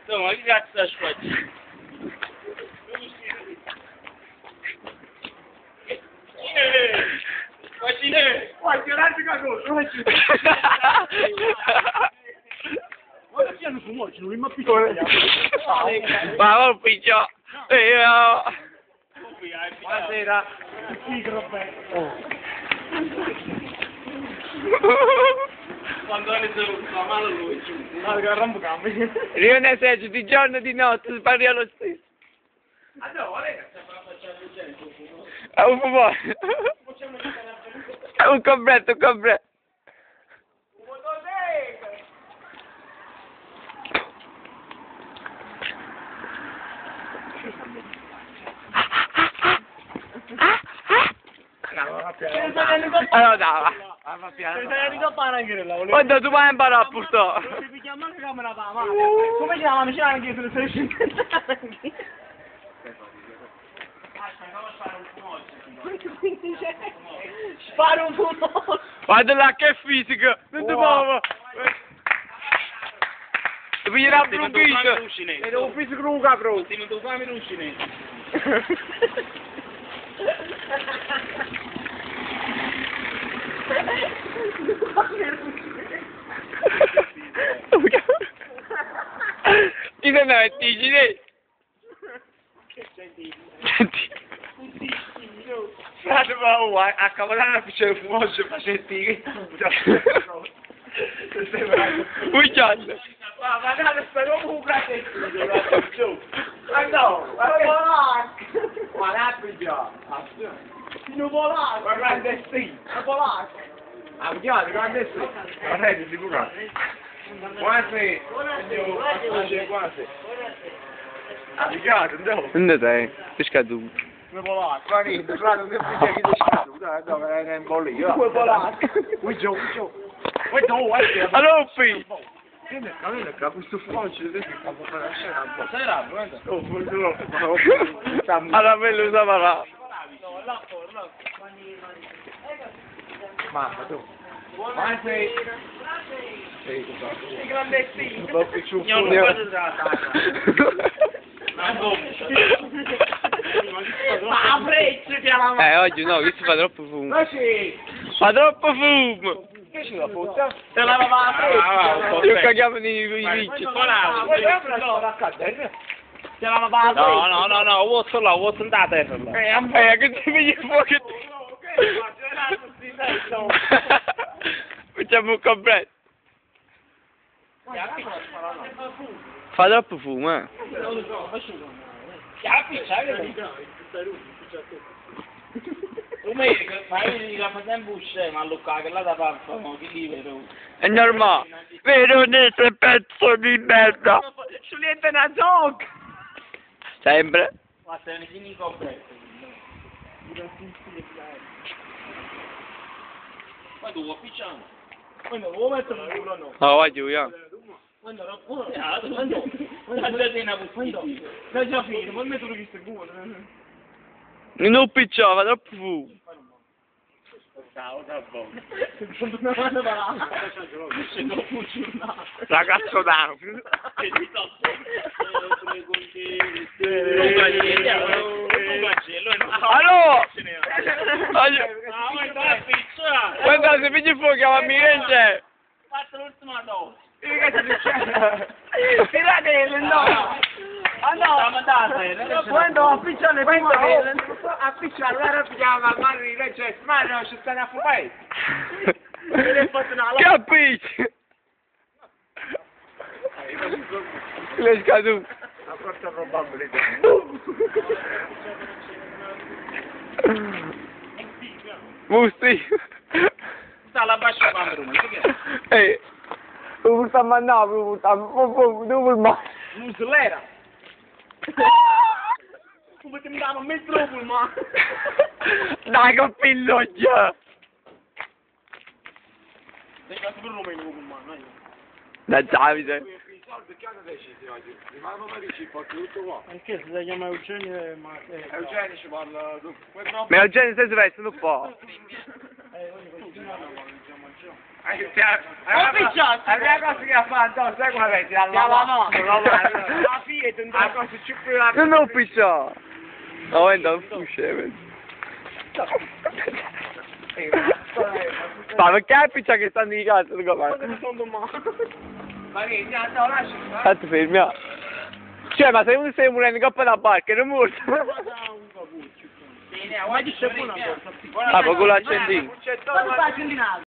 No, ma che cazzo sfacci? Facine! Guarda, che cosa, Guarda che hanno fumato, non mi Ma va piccio. Eh, oh. Buonasera. Quando ne sono male lui giù. Rione Sergio, di giorno e di notte, sbaria lo stesso. Ah no, guarda che sta facendo gente. È un fumo. È un completo, un completo. Allora, dai, Guarda, tu vai a imparare a portare. Come chiamano? C'è anche sulle Spara un fumo! Guarda là che fisica, non ti muovo. Ti piglierà un brunchito. Era un fisico un capro! Ti metto fame ruscine. Ti sei andato a dici, Senti. Frate, ma oh, a Cavolana c'è il fumoso facendo Un giallo. Ma guardate, sta come un cazzo. Ma no, ma polacco. Ma l'altro No polacco. Ma grande sì. Ma polacco. Ah, guardate, grande sì. Guardate, sicuro. Buonasera. Buonasera. Buonasera. Ah, no. Non sei, sei scaduto. Come polacco. Guarda, frate, non mi che ti scaduto. No, è un po' lì. Come polacco. Ui giù, ui giù. Allora, qui. Vieni qua, vieni qua, questo fuoco ci deve fare la scena un po'. Sei rabbio, guarda. Oh, no, Alla bello usava là. Mamma, tu. Ma sei... Sei grandissimo. Io non vado da Ma freccia chiama. Oggi no, questo fa troppo fumo. Ma sì. Fa troppo fumo. Che c'è la fotta? Te la va a freccia. Io caghiamo i ricci. No, no, no, no, vuoto là, vuoto da terra là. Che ti vedi fuoco. Facciamo un completo. Fa troppo fumo, eh. Tu mi fai la fa sempre uscire, ma lo che là da parte, no, che libero. È normale. Veronese pezzo di merda. Giulietta una zocca. Sempre. Ma sei un fini completo. Ma tu vuoi picciare? Quando vuoi mettere un culo no? No, vai giù, io. Quando no, quando quando Sei già finito, poi metto questo culo. Non picciava, fa troppo fumo. Ciao, da buono. Ragazzo da. Allora! Guarda, se pigli fuoco chiama Mirence! Fatto l'ultima dose. Tirate no! Ah no! Quando appicciano quando appicciano, allora chiama Mario di Regge, Mario ci stanno a fumare. Che appicci? L'è scaduto. La forza probabile. Musti. Sta la bascia quando Ehi, lo portiamo a Napoli, lo portiamo, dove il mare? Muslera. Come ti mi danno mezzo ma. Dai, che pilloggia! Da Davide. Perché si chiama Eugenio ma... Eugenio ci parla tu. Ma Eugenio sei sveste un po'. La prima cosa che ha fatto, sai qual è? Ti ha lavato. La fine, la cosa più privata. Non ho pisciato! No, non fusce. Ma perché piccia che stanno di cazzo? Ma che, no, lascia. Tanto fermi, ah. Cioè, ma se uno stai morendo in coppa da barca, non morto. Ah, ma con l'accendino. Ma tu fai accendinato?